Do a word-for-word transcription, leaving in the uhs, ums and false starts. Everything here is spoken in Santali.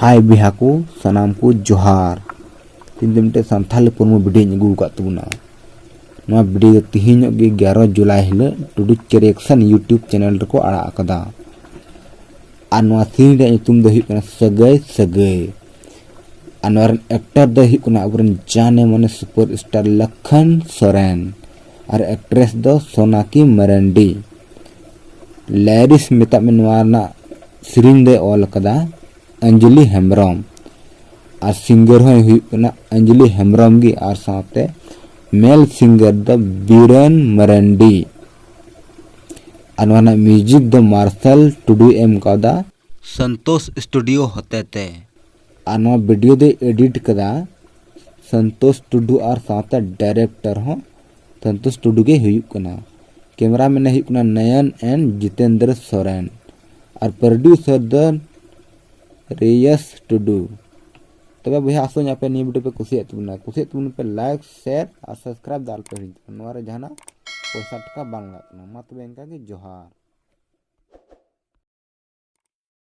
ᱦᱟᱭ ᱵᱚᱭᱦᱟ ᱠᱚ, ᱥᱟᱱᱟᱢ ᱠᱚ ᱡᱚᱦᱟᱨ᱾ ᱛᱮᱦᱮᱧ ᱫᱚ ᱢᱤᱫᱴᱮᱡ ᱥᱟᱱᱛᱷᱟᱞᱤ ᱯᱨᱳᱢᱳ ᱵᱷᱤᱰᱤᱭᱳᱧ ᱟᱹᱜᱩ ᱟᱠᱟᱫ ᱛᱟᱵᱚᱱᱟ᱾ ᱱᱚᱣᱟ ᱵᱷᱤᱰᱤᱭᱳ ᱫᱚ ᱛᱮᱦᱮᱧᱚᱜ ᱜᱮ, ᱮᱜᱟᱨᱚ ᱡᱩᱞᱟᱭ ᱦᱤᱞᱳᱜ, ᱴᱩᱰᱩ ᱠᱨᱤᱭᱮᱥᱚᱱ YouTube ᱪᱮᱱᱮᱞ ᱨᱮᱠᱚ ᱟᱲᱟᱜ ᱟᱠᱟᱫᱟ᱾ ᱟᱨ ᱱᱚᱣᱟ ᱥᱤᱨᱤᱧ ᱨᱮᱭᱟᱜ ᱧᱩᱛᱩᱢ ᱫᱚ ᱦᱩᱭᱩᱜ ᱠᱟᱱᱟ ᱥᱟᱹᱜᱟᱹᱭ ᱥᱟᱹᱜᱟᱹᱭ᱾ ᱟᱨ ᱱᱚᱣᱟ ᱨᱮᱱ ᱮᱠᱴᱚᱨ ᱫᱚᱭ ᱦᱩᱭᱩᱜ ᱠᱟᱱᱟ ᱟᱵᱚᱨᱮᱱ ᱡᱟᱱᱮ ᱢᱟᱱᱮ ᱥᱩᱯᱟᱨ ᱥᱴᱟᱨ ᱞᱚᱠᱠᱷᱚᱱ ᱥᱚᱨᱮᱱ᱾ ᱟᱨ ᱮᱠᱴᱨᱮᱥ ᱫᱚ ᱥᱳᱱᱟᱠᱤ ᱢᱟᱨᱟᱱᱰᱤ᱾ ᱞᱟᱭᱨᱤᱥ ᱢᱮᱛᱟᱜ ᱢᱮ, ᱱᱚᱣᱟ ᱨᱮᱱᱟᱜ ᱥᱮᱨᱮᱧ ᱫᱚᱭ ᱚᱞ ᱟᱠᱟᱫᱟ ᱚᱧᱡᱚᱞᱤ ᱦᱮᱢᱵᱨᱚᱢ᱾ ᱟᱨ ᱥᱤᱝᱜᱟᱨ ᱦᱚᱸᱭ ᱦᱩᱭᱩᱜ ᱠᱟᱱᱟ ᱚᱧᱡᱚᱞᱤ ᱦᱮᱢᱵᱨᱚᱢ ᱜᱮ᱾ ᱟᱨ ᱥᱟᱶᱛᱮ ᱢᱮᱞ ᱥᱤᱝᱜᱟᱨ ᱫᱚ ᱵᱤᱨᱮᱱ ᱢᱟᱨᱟᱱᱰᱤ᱾ ᱟᱨ ᱱᱚᱣᱟ ᱨᱮᱱᱟᱜ ᱢᱤᱣᱡᱤᱠ ᱫᱚ ᱢᱟᱨᱥᱟᱞ ᱴᱩᱰᱩᱭ ᱮᱢ ᱠᱟᱣᱫᱟ ᱥᱚᱱᱛᱳᱥ ᱥᱴᱩᱰᱤᱭᱳ ᱦᱚᱛᱮᱛᱮ᱾ ᱟᱨ ᱱᱚᱣᱟ ᱵᱷᱤᱰᱤᱭᱳ ᱫᱚᱭ ᱮᱰᱤᱴ ᱠᱟᱫᱟ ᱥᱚᱱᱛᱳᱥ ᱴᱩᱰᱩ ᱟᱨ ᱥᱟᱶᱛᱮ ᱰᱟᱭᱨᱮᱠᱴᱚᱨ ᱦᱚᱸ ᱥᱚᱱᱛᱳᱥ ᱴᱩᱰᱩ ᱜᱮ ᱦᱩᱭᱩᱜ ᱠᱟᱱᱟ᱾ ᱠᱮᱢᱮᱨᱟ ᱢᱮᱱ ᱦᱩᱭᱩᱜ ᱠᱟᱱᱟ ᱱᱚᱭᱚᱱ ᱮᱱ ᱡᱤᱛᱮᱱᱫᱨᱚ ᱥᱚᱨᱮᱱ᱾ ᱟᱨ ᱯᱨᱚᱰᱭᱩᱥᱟᱨ ᱫᱚ ᱨᱮᱭᱟᱥ ᱴᱩᱰᱩ᱾ ᱛᱚᱵᱮ ᱵᱚᱭᱦᱟ, ᱟᱥᱚᱜ ᱟᱹᱧ ᱟᱯᱮ ᱱᱤᱭᱟᱹ ᱵᱷᱤᱰᱤᱭᱳ ᱯᱮ ᱠᱩᱥᱤᱭᱟᱜ ᱛᱟᱵᱚᱱᱟ᱾ ᱠᱩᱥᱤᱭᱟᱜ ᱛᱟᱵᱚᱱ ᱯᱮ, ᱞᱟᱭᱤᱠ, ᱥᱮᱭᱟᱨ ᱟᱨ ᱥᱟᱵᱥᱠᱨᱟᱭᱤᱵ ᱫᱚ ᱟᱞᱚᱯᱮ ᱦᱤᱲᱤᱧ ᱛᱟᱵᱚᱱᱟ᱾ ᱱᱚᱣᱟ ᱨᱮ ᱡᱟᱦᱟᱱᱟᱜ ᱯᱚᱭᱥᱟ ᱴᱟᱠᱟ ᱵᱟᱝ ᱞᱟᱜᱟᱜ ᱠᱟᱱᱟ᱾ ᱢᱟ ᱛᱚᱵᱮ ᱤᱱᱠᱟ ᱜᱮ, ᱡᱚᱦᱟᱨ᱾